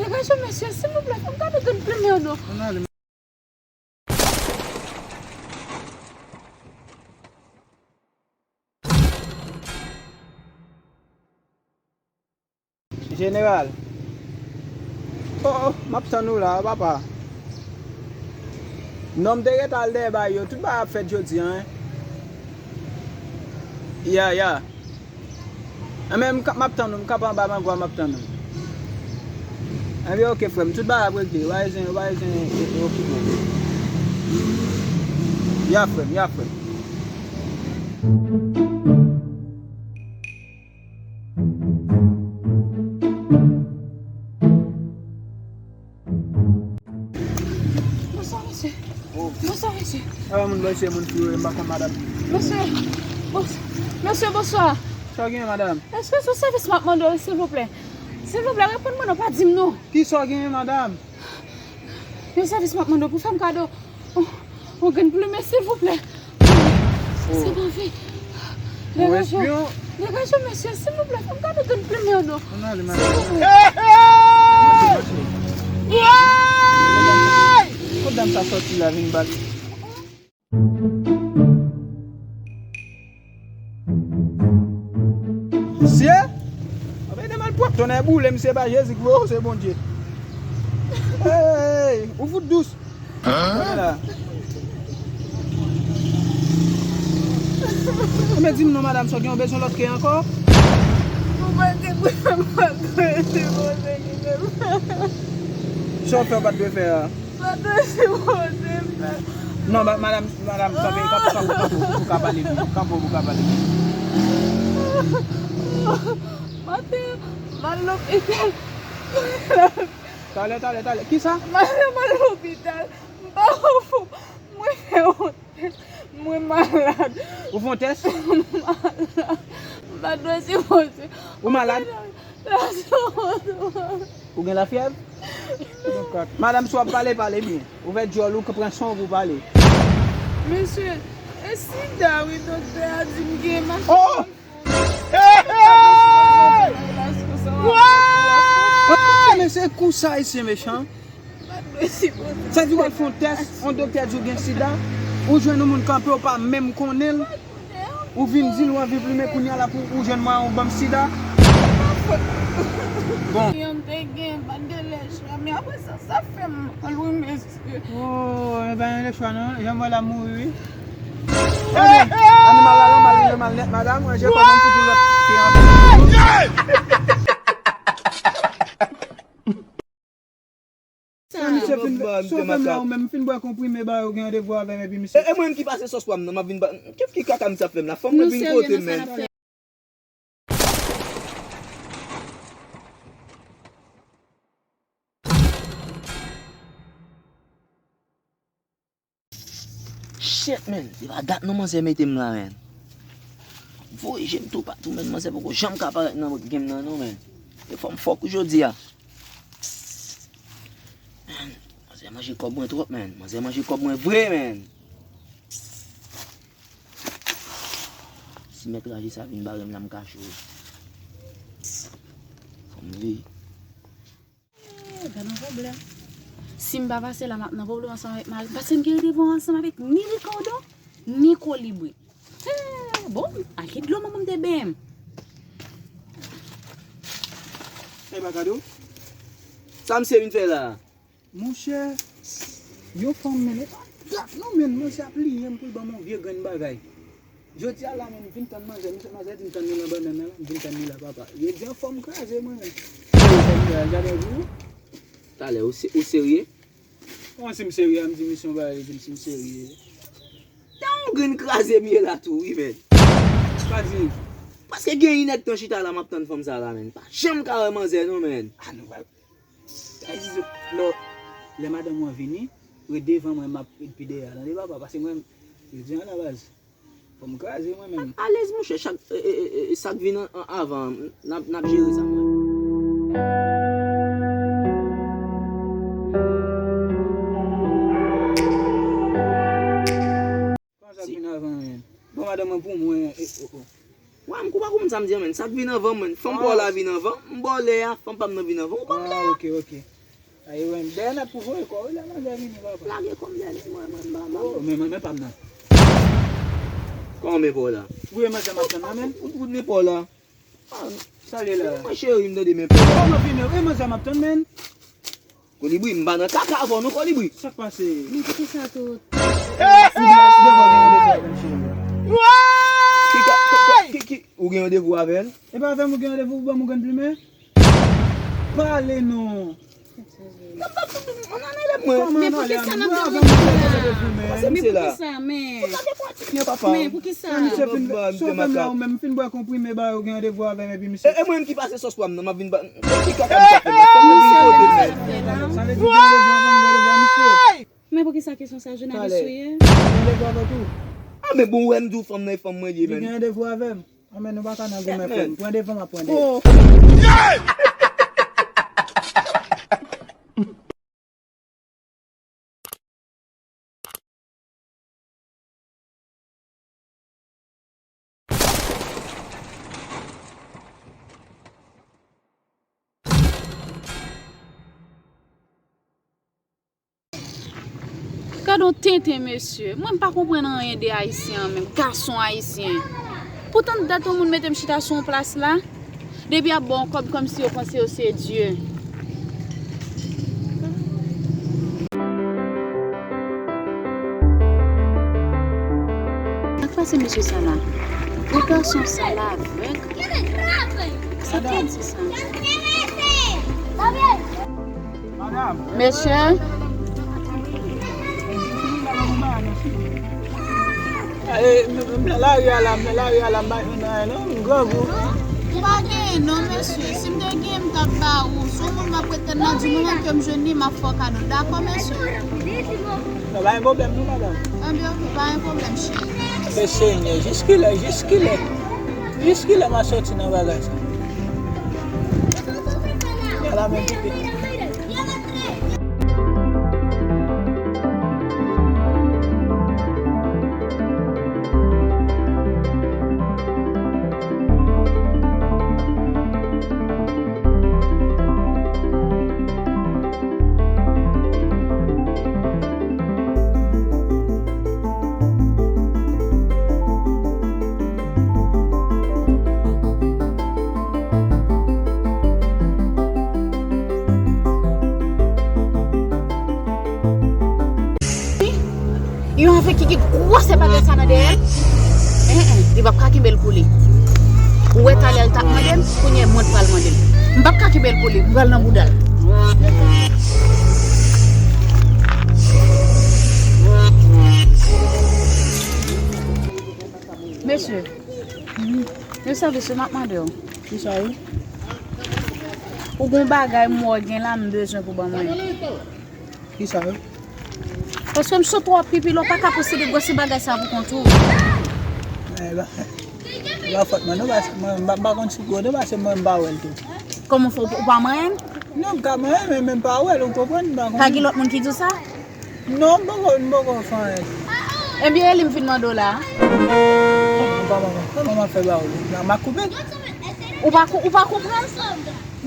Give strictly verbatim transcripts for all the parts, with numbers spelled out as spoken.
Degaje w, mesye, silvouplè, fè m gade grenn plimen yo non. Ann ale. Jeneral. Oh, oh, m ap tann ou la, papa. Non, m te ret al dèyè bay yo. Tout bagay ap fèt jodi a, en. Ya, ya. Enben, m ka, m ap tann ou, m kanpe anba mango a, m ap tann ou. Enben, oke, frè m, tout bagay ap regle. Ou pa bezwen, ou pa bezwen, e, e, okipe w. Ya, frè m, ya, frè m. Bonswa, mesye. Oh. Bonswa, mesye. Ah, moun, mesye, moun, fi, m pa konn madanm. Mesye, bons-, mesye, bonswa. Sa w gen, madanm? Èske se yon sèvis m ap mande w, silvouplè? Silvouplè, reponn mwen non, pa di m non. Kisa w gen, madanm? Yon sèvis m ap mande w pou fè m kado. Oh, yon grenn plimen, silvouplè. Oh. Sa m anvi. Yon degaje w. Espyon. Degaje w, mesye, silvouplè, fè m kado grenn plimen yo non. Ann ale, madanm. Silvouplè. Hey, hey! Hey! Kot dam sa sòti la vin bat? Mesye! Anben de malpwòp, tonnè boule, misye pa Jezi k voye w, se Bondye. Hey, ou fout dous. Hein? Anben di m non, madanm, sa w gen, ou bezwen lòt ke ankò? Ou pa te dwe fè m pa dwe, se Bondye ki fè m. Sa w fè w pa t dwe fè a? Sa dwe sipoze fè. Non, ma-, madanm, madanm, kanpe, kanpe, kanpe, kanpe, pou ka pale, kanpe, pou ka pale. Maten, m al lopital. Talè, talè, talè. Kisa? Maten, m al lopital. M pa anfòm. Mwen fè yon tès. Mwen malad. Ou fè yon tès? M malad. M pa dwe sipoze. Ou malad? Ou gen lafyèv? Madanm, si w ap pale, pale byen. Ouvè djòl ou, pran san w pou w pale. Mesye, e sida wi, doktè a di m gen, machin. Oh! Hey, hey! Ah, men se kou sa, mesye mechan. Sa di w al fè yon tès, yon doktè di w gen sida, ou jwenn yon moun kanpe, ou pa menm konnen l. Ou vin di l ou anvi plimen kounye a la pou ou jwenn mwen ou ban m sida. Bon. Yon te gen, pa t gen lechwa, men apre sa, sa fè m mal wi, mesye. Oh, e pa yon lechwa non, jan m wè l ap mouri wi. Hey, hey! Animal la, l mal, li mal nèt, madanm, ranje kò m, m fout ou lòt fi anba. Sa misye fin, sa w fè m la ou menm, m fin bwè konprime ba yo, gen randevou avè m epi misye. E, e mwen menm ki pase sòs pa m nan, m ap vin ba, ki, ki kaka misye ap fè m la? Fò m vin kote m menm. Shit, man. Se pa dat non manzè mete m la, man. Voye je m toupatou, man. Manzè poko janm ka parèt nan game nan, non, man. E fò m fòk jodi a. Man, manzè manje kòb mwen twòp, man. Manzè manje kòb mwen vre, man. Si mèt raje sa vin bare m la, m ka cho. Fò m veye. Eh, gad yon pwoblèm. Si m pa pase la, m ap nan pwoblèm ansanm avèk mari m. Paske m gen randevou ansanm avèk ni Ricardo, ni Kolibri. Eh, bon, a ki dlo manman m te benyen m? Eh, Bakado. Sa misye vin fè la? Monchè, yon fanm, men, e pa dat non, men, manzè ap liyen m pou l ban m yon vye grenn bagay. Jodi a la, men, m vin tann manzè, misye, manzè di m tann li nan bannann nan, m vin tann li la, papa. Yo di anfòm kraze mwen, men. Sa m fè a, jaden vou. Talè, ou se-, ou serye? Kòman si m serye a, m di misye yon bagay, li di m si m serye. Tann yon grenn kraze m ye la tou, wi, men. Pa di. Paske gen inèdtan chita la, m ap tann fanm sa la, men. Pa janm ka wè manzè, non, men. Ah, nou pa Sa vle di, lè, lè madanm mwen vini, ret devan mwen, m ap ret pi dèyè a, tande papa, paske mwen, yo di an la baz, fò m kraze mwen menm. Alèz monchè, chak, e, e, e, e, sa k vin an, an avan, n ap, n ap jere sa mwen. Kòman sa k vin avan, men? Bon, madanm mwen pou mwen, e, o, o. Wa, m kou pa konprann sa m di an, men. Sa k vin anvan mwen, fanm pa w la vin anvan, m ba w lè a, fanm pa m nan vin anvan, ou ban m lè a. Ah, ok, ok. Ay, wè, m dèyè n ap pou voye kò w, la manzè vini, papa. Lage kò m dèyè, mwen, mwen, mwen, mwen. Oh, men, men, men pa m nan. Kòman men pa w la? Ou e manzè m ap tann nan, men? Ou, ou, men pa w la? Ah, sa l ye la? Mwen cheri, m tande men pa w la. Kòman vini? E manzè m ap tann, men. Kolibri, m pa nan kaka avè w non, Kolibri. Sa k pase? Men poukisa tou? Ou gen randevou avè m, cheri. Ki ka, ki, ki, ki, ou gen randevou avè l? E pa avè m ou gen randevou pou ban m yon grenn plimen? Pale non. N ap bat tout moun nan lè mwen. Men poukisa n ap gen randevou la? Men poukisa, men? Yo, papa. Men poukisa? Misye fin, sovè m la ou menm, fin bwè konprime ba yo gen randevou avè m epi misye. E, e mwen menm ki pase sòs pwa m nan, m ap vin ba, ki kaka misye ap fè m la? Fò m vin kote l menm. Sa vle di gen randevou avè m, gen randevou a misye. Men poukisa kesyon sa jounalis ou ye? Gen randevou avè w tou. Ah, men bon, ou wè m di w fanm nan e fanm mwen li ye, men. Li gen randevou avè m. Ah, men nou pa ka nan goumen frè m. Pran devan m ap pran dèyè. Gad on tenten, mesye. Mwen, m pa konprann anyen de Ayisyen an menm. Gason ayisyen. Poutan dat yon moun mete m chita sou yon plas la. Depi y ap ba w kòb kòmsi yo panse yo se Dye. Sa k pase mesye sa la? Gwo gason sa la avèg? Sa k pase sa? Mesye? Eh, m, m nan lari a la, m nan lari a la, m pa jwenn anyen non, m grangou. Ou pa genyen non, mesye. Si m te genyen, m t ap ba ou. Se yon moun m ap ret tann nan, di moman ke m jwenn li, m ap fè w kado. Dakò, mesye? Non, pa gen pwoblèm non, madanm. Enben, oke, pa gen pwoblèm, cheri. Se Senyè, jiskilè, jiskilè? Jiskilè m a sòti nan bagay sa? Ala men pipi. Yon avèg ki gen gwosè bagay sa nan dèyè l. En, en, li p ap ka kenbe l pou li. Ou wè talè l t ap mande m, kounye a mwen k pral mande l. M p ap ka kenbe l pou li, m pral nan bouda l. Mesye, mesye, mesye, m ap mande w. Kisa wi? Ou gon bagay m wè w gen la, m bezwen pou ban mwen. Kisa wi? Paske m sot twò pipi, lè w pa ka posede gwosè bagay sa pou kont ou. Eh, ba, e pa fòt mwen non, paske mwen, m pa, m pa konn si gwo non, paske mwen, m pa wè l tou. Kòman fè w, ou pa manyen l? Non, m ka manyen, men, men m pa wè l, ou konprann, m pa konn. Pa gen lòt moun ki di w sa? Non, m poko, m poko fè anyen. Ebyen, e li m fin mande w la. M pa manman. Kòman m ap fè ba ou? Nan m ap koupe l. Ou pa kou-, ou pa konprann?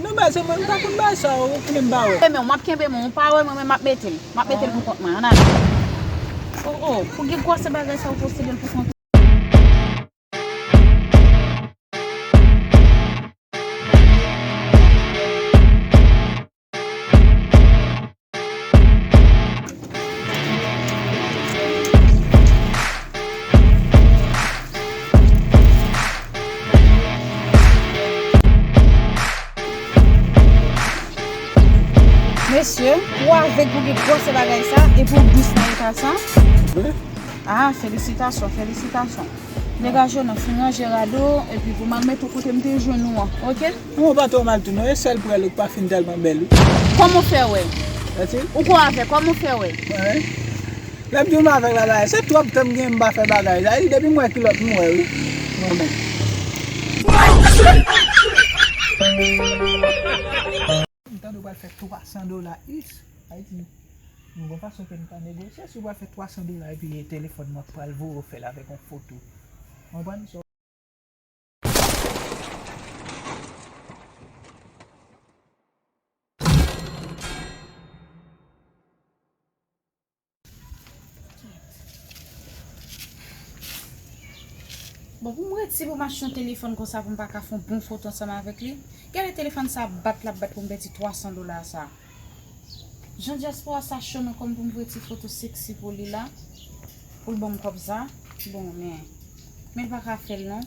Non, men se mwen, m pa konn bagay sa, ou konnen m pa wè. Men, m ap kenbe men w, ou pa wè mwen, men m ap mete l. M ap mete l pou kont mwen, ann ale. Oh, oh, pou gen gwosè bagay sa, ou posede l pou kont ou. Mesye, ou avèg pou gen gwosè bagay sa, epi w dous nan eta sa. Wi. Ah, felisitasyon, felisitasyon. Degaje w non, fin ranje rad ou, epi pou m al mete w kote m te jwenn ou an, oke? Ou pa twò mal tou non, e sèl prèl ou k pa fin tèlman bèl wi. Kòman w fè wè? Ou kwè avè, kòman w fè wè? Lè m di w m avèg la, se twòp tan m gen m pa fè bagay. Sa vle di depi m wè kilòt m wè wi. Mwen menm. M tande w pral fè twa san dola, is, Ayiti. M gon fason ke m ka negosye, si w pral fè twa san dola epi e telefòn mwen k pral voye w fè l avèk yon foto. Konprann? So, Bon, pou m redi pou m achte yon telefòn konsa pou m pa ka fè yon bon foto ansanm avèk li. Gade telefòn sa ap bat l ap bat pou m pèdi twa san dola sa. Jan dyaspora sa cho nan kò m pou m voye ti foto seksi pou li la. Pou l ban m kòb sa. Bon, men, men l pa ka fè l non.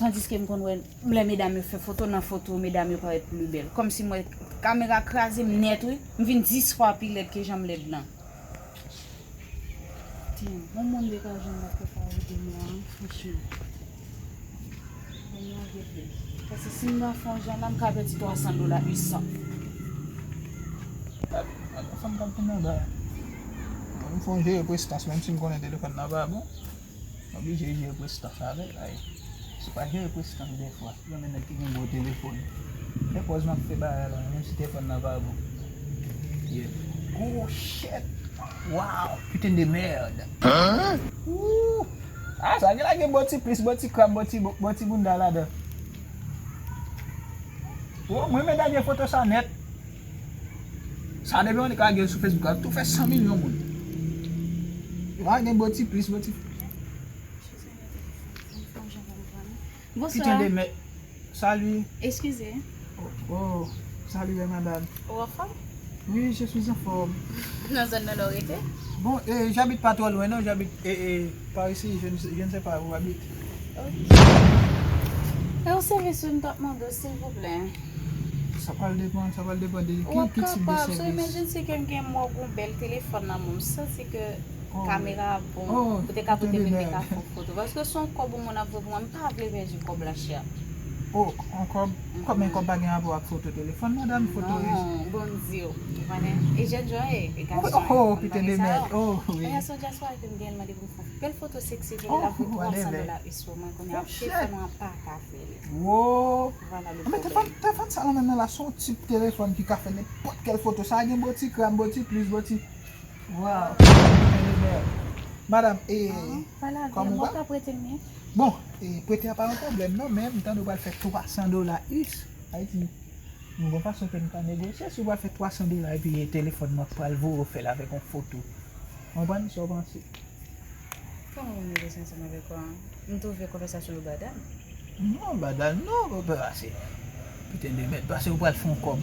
Tandiske m konn wè lè medam yo fè foto, nan foto medam yo parèt pli bèl. Kòmsi m wè kamera kraze m nèt wi. M vin dis fwa pi lèd ke jan m lèd lan. Damn, yon moun degaje m ap prepare de mwa an, franchman. Bon, mwen vle vle. Paske si m nan fè yon jan la, m ka pèdi twa san dola, uit san. Fanm k ap vin anba. Mwen, m fè yon jere prestans, menm si m konnen telefòn nan pa bon. M oblije jere prestans avè l, ay. Si w pa jere prestans dèfwa, si w renmen nèg ki gen gwo telefòn. Fè pòz m ap fè bagay la, menm si telefòn nan pa bon. Yeah. Oh, shit. Wow, putain de merde. Ooh. Ah, sa gen la gen bò ti plis, bò ti kram, bò ti, bò ti bounda ladan. Oh, mwen men dènye foto sa nèt. Sa depi yon nèg lage l sou Facebook, ap tou fè san milyon moun. Yo pa gen bò ti plis, bò ti. Putain de merde. Salut. Excusez. Oh, oh, salut, madame. Ou anfòm? Oui, je suis en forme. Nan zòn nan lè w rete? Bon, eh, j'habite pas trop loin, non, j'habite, eh, eh, par ici, je ne sais, je ne sais pas où habite. Ok. E yon sèvis wi m t ap mande w, silvouplè? Sa pral depann, sa pral depann de ki, ki tip de sèvis. Ou ap kapab, so imagine ke m gen mòg yon bèl telefòn nan men w, m santi ke kamera a bon, pou te ka pote m vin mete a fè foto. Paske se yon kòb yon moun ap voye pou mwen, m pa vle pèdi kòb la chè. Oh, yon kòb, kòb, men kòb pa gen rapò ak foto telefòn, madanm, foto. Non, bon, m di w, ou konnen. E jèn jan e, e gason. Oh, oh, putain de merde. Oh, wi. E gason dyaspora ke m gen, l mande pou m fè yon bèl foto seksi pou li, l ap voye twa san dola US pou mwen, kounye a telefòn nan pa ka fè li. Wo. Vwala le pwoblèm. Men telefòn, telefòn sa la menm nan la, se yon tip telefòn ki ka fè nenpòt kèl foto. Sa gen bò ti kram, bò ti plis, bò ti. Waw. Madanm, e, kòman ou va? Ou ka prete m li? Bon, e, prete a pa yon pwoblèm non, men m tande w pral fè twa san dola US. Ayiti, nou gon fason ke nou ka negosye. Si w pral fè twa san dola epi telefòn mwen pral voye w fè l avèk yon foto. Konprann sa w panse? Kòman pou m negosye ansanm avèk ou a? M twouve konvèsasyon yo badal. Non, badal non, pase. Piten de mèd, pase ou pral fè yon kòb.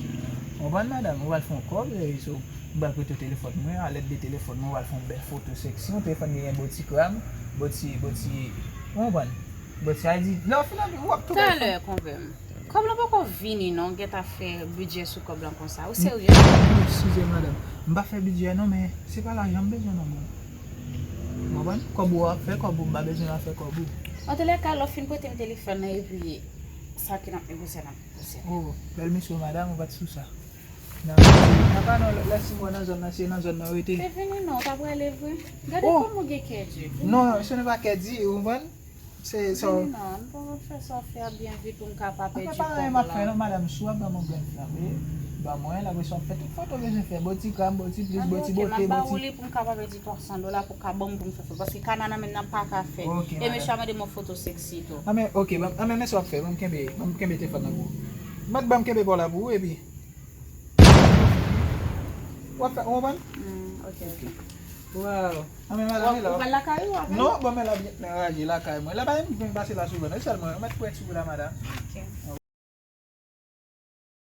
Ou konprann, madanm? Ou pral fè yon kòb, e, so, ou pral prete telefòn mwen, a lèd de telefòn mwen, ou pral fè yon bèl foto seksi, yon telefòn ki gen bò ti kram, bò ti, bò ti, ou konprann? Bò ti, a di, lè w fin anvi, w ap tou bèl fanm. Talè, konpè m. Kòb lan poko vini non, gentan fè bidjè sou kòb lan konsa. Ou serye? Eskize madanm, m pa fè bidjè non, men se pa lajan m bezwen non, mwen. Ou konprann? Kòb ou ap fè kòb ou, m pa bezwen ap fè kòb ou. Antoulèka, lè w fin prete m telefòn nan, epi sa ke n ap negosye, n ap negosye. Oh, bèl mesye madanm, ou pa t sou sa. Nan, apa non, lè si m wè nan zòn nan, se nan zòn nan w rete. Se vini non, w pa prale vre. Gade kòman w gen kè di. Non, se nan pa kè di, ou konprann? Se sa. Non, m poko fè sa w fè a byen vit pou m ka pa pèdi kòb la. Apa pa anyen m ap fè non, madanm, si w ap ban m yon grenn flanbe, ban mwen, l apre sa w ap fè tout foto w bezwen fè, bò ti kram, bò ti plis, bò ti bote, bò ti. Anben, oke, m ap ba ou li pou m ka pa pèdi twa san dola pou w ka ban m pou m fè foto. Paske kanal nan menm nan pa ka fè. E mesye a mande m yon foto seksi tou. Anben, oke, anben, men sa w ap fè, ban m kenbe, ban m kenbe telefòn nan pou ou. Mèt ban m kenbe pa w la pou ou, epi. W ap fè, ou konprann? Hmm, ok, ok. Waw. Anben, madanm, e la. Ou pral lakay ou apre? Non, bon, men la byen, men raje lakay mwen. La pa menm pase la souvan, non, sèlman, mèt pwenti pou la, madanm. Ok.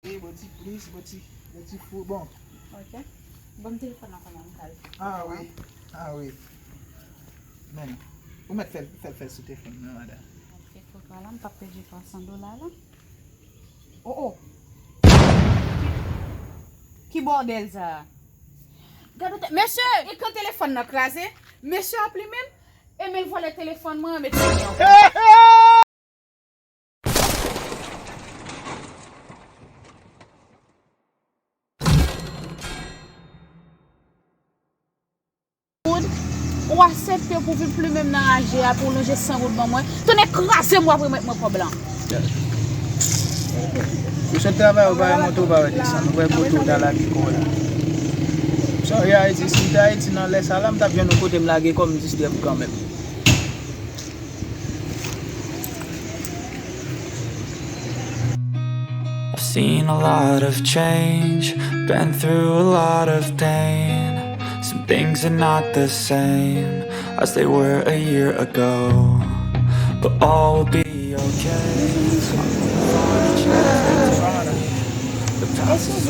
E, bon, ti plis, bon, ti, bon, ti fou, bon. Ok. Ban m telefòn nan kòman m kal. Ah, wi. Ah, wi. Men, ou mèt fè l, fè l, fè l sou telefòn nan, madanm. Ok, fòk la, m p ap pèdi twa san dola la. Oh, oh. Ki, ki bòdèl sa? Gade te, mesye, ekran telefòn nan kraze. Mesye ap li menm, e men l vòlè telefòn mwen, mete l anyen ankò. Ou aksepte pou vin plimen m nan raje a, pou w lonje san goud ban mwen. Tonnè kraze m, w ap remèt mwen kòb lan. Ou sot travay, ou pa wè monte, ou pa wè desann, ou wè kote ou ta lage kò w la. Sorry, Ayiti, si m te Ayiti nan lè sa la, m t ap jwenn yon kote m lage kò m jis dèm kanmenm. I've seen a lot of change, been through a lot of pain. It's Things are not the same as they were a year ago, but all will be okay. The past is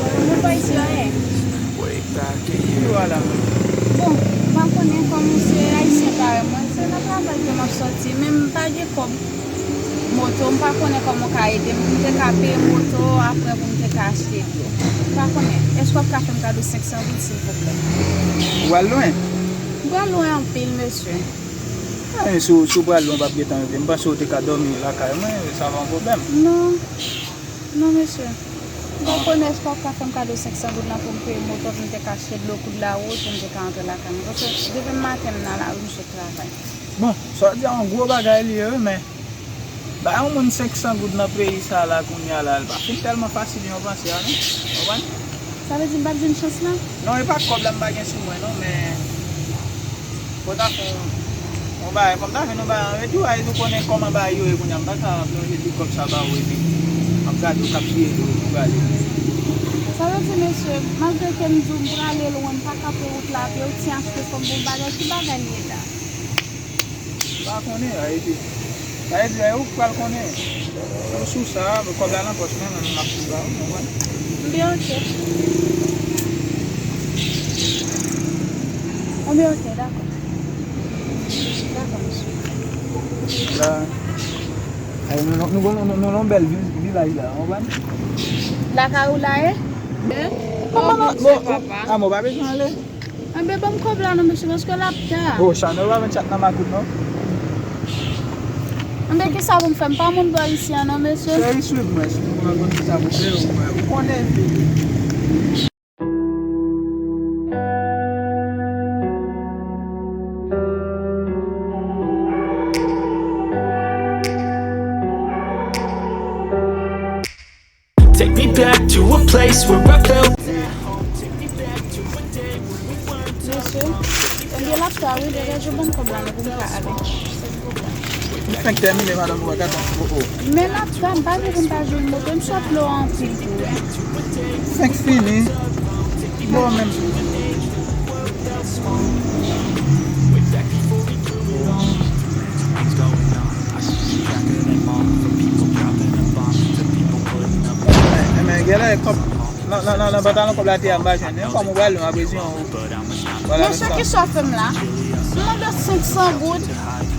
way back a year ago. Bon, m pa konnen kòman se ayisyen parèy mwen, se nan travay ke m ap sòti, men m pa gen kòb moto, m pa konnen kòman w ka ede m pou m te ka peye moto, apre pou m te ka achte dlo. M pa konnen, èske w ap ka fè m kado senk san goud, silvouplè? Ou pral lwen? M pral lwen anpil, mesye. Eh, si w si w pral lwen, w p ap gentan rive. M panse w te ka dòmi lakay mwen, sa pa yon pwoblèm. Non. Non, mesye. M pa konnen èske w ap ka fè m kado senk san goud lan pou m peye moto, pou m te ka achte dlo koud lawout, pou m te ka antre lakay mwen. Paske depi maten m nan lari, m sot travay. Bon, sa w di a yon gwo bagay li ye, wi, men bay yon moun senk san goud nan peyi sa la kounye a la, li pa fin tèlman fasil jan w panse a, non. Konprann? Sa vle di m p ap jwenn chans lan? Non, e pa kòb la m pa gen sou mwen, non, men fò w ta fè yon, yon bagay, fò m ta jwenn yon bagay an retou, a, epi w konnen kòman bagay yo ye kounye a, m pa ka plonje tout kòb sa ba ou, epi m ap gade w k ap piye dlo, epi w prale. Sa vle di, mesye, malgre ke m di w m prale lwen, m pa ka pran wout la, epi w ti achte kòb pou bagay, ki bagay li ye la? M pa konnen, a, epi, sa vle di, e ou k pral konnen. Sou sa, kòb la nan pòch mwen, men m ap tou ba ou, konprann? Byen, oke. Byen, oke, dakò. Dakò, mesye. La, ay, nou, nou, nou, nou, nou nan yon bèl vil, vilaj la, konprann? Lakay ou la ye? Kòman nan, bon, a, bon, pa bezwen ale. Anben, ban m kòb la non, mesye, paske l ap ta. Oh, Chanel, pa vin chat nan makout, non. Anben, kisa pou m fè? M pa moun bò isi a non, mesye. Cheri, swiv mwen, si nou konn kisa pou fè, ou konnen, fi. Take me back to a place where I felt. Mesye, ebyen l ap ta wi, degaje ban m kòb la non pou m ka ale. M fenk tèmine, madanm, ou pa gade, oh, oh. Men l ap ta, m pa vle pou m pa jwenn moto, m sot lo anpil tou. Fenk fini. Bon, menm. Enben, genlè kòb nan, nan, nan, nan pantalon kòb la te a m pa jwenn. Men kòm ou pral lwen, m ap reziyen w. Vwala, mesye, kisa w fè m la? M mande w senk san goud,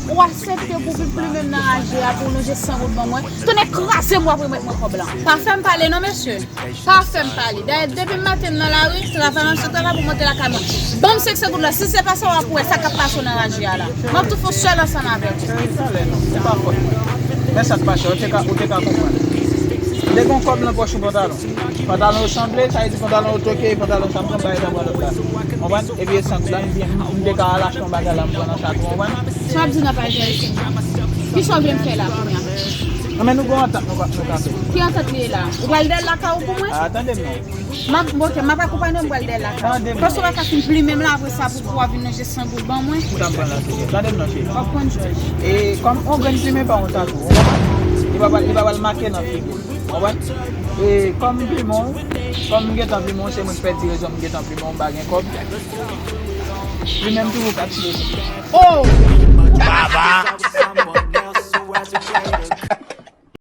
ou aksepte pou vin plimen m nan raje a, pou w lonje san goud ban mwen. Tounen kraze m, w ap remèt mwen kòb la. Pa fè m pale non, mesye. Pa fè m pale. Dayè, depi maten m nan lari, travay m ap sot travay pou monte lakay mwen. Ban m senk san goud la, si se pa sa w ap wè sa k ap pase w nan raje a la. M ap tou fè yon sèl ansanm avè w. Cheri, talè non, se pa fòt mwen. Men sa k pase, ou te ka, ou te ka konprann. Ou te gen yon kòb nan pòch ou pantalon. Pantalon yo sanble, sa vle di pantalon yo toke, pantalon sa m pran bagay sa pran lòt la. Konprann? Epi e san goud la, m byen, m te ka al achte yon bagay la, m pran nan sa tou, konprann? Sa w ap di nan paj la isit? Kisa w vle m fè la kounye a? Non, men nou gen yon antant nou ka, nou ka fè. Ki antant li ye la? Ou pral dèyè lakay ou pou mwen? Ah, tande m non. M ap, ok, m ap akonpanye w, m pral dèyè lakay ou. Paske w pa ka fin plimen m la apre sa pou, pou w vin lonje san goud ban mwen. Sa m pran la, cheri. Tande m non, cheri. W ap konn jwèt. E kòm yon grenn plimen pa yon tatò, ou konprann? Li pa pral, li pa pral make nan figi w. Ou konprann? E kòm m plimen w, kòm m gentan plimen w, se mwen k pèdi rezon m gentan plimen w, m pa gen kòb. Li menm toujou ka tire. Oh! Baba!